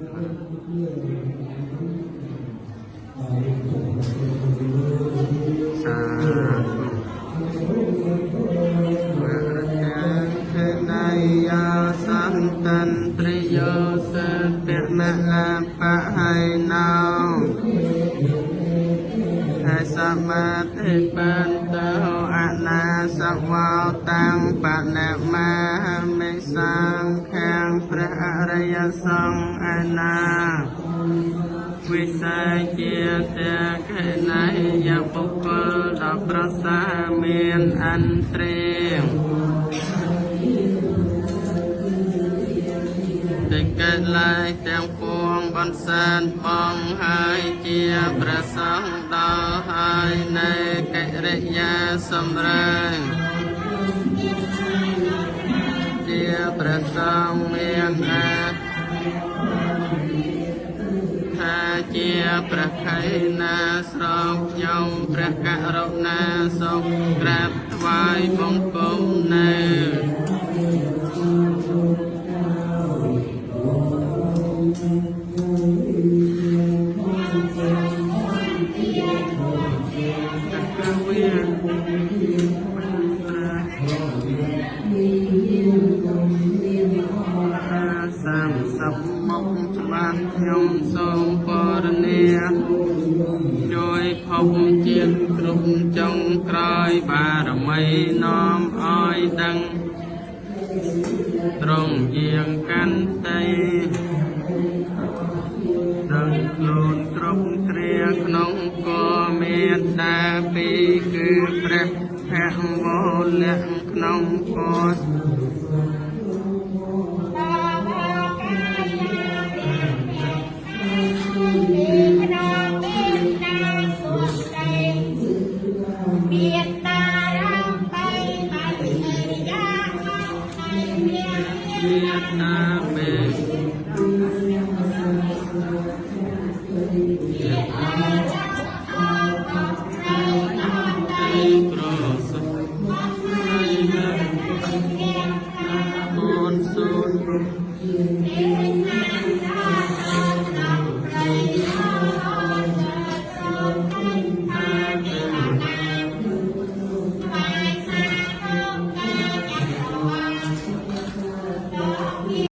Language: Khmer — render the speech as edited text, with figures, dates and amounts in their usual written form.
សាធុវរកាខណយាសន្តន្ទ្រិយោសពមលាបហៃណោហេសមាធិបន្តោអនាសវោតាំងបណមាមិសង្ឃាំព្រះអរិយសង្ឃអនាវិស័យជាតេខណយបុគ្គលដ៏ប្រសើរមានអន្ត្រាតិកលាយទាំងពួងបន្សានបងហើយជាព្រះសង្ឃដល់ហើយនៅកិរិយាសម្រើងជាព្រះសង្ឃមានអាថាជាព្រះខៃណាស្រោកខ្ញុំព្រះករុណាសូមក្រាបថ្វាយបង្គំនៅតកវិប្រា30មុខច្បាស់ខ្ញុំសូមពរនាជួយភពជាតិគ្រប់ចុងក្រោយបារមីនាំឲ្យដឹងត្រង់យាងកាន់តីដឹងខ្លួនគ្រប់គ្រាក្នុងកមានតាពីរគឺព្រះភវលៈក្នុងក មេត្តារំបីបរិយាមាន មេត្តាមេ មេត្តា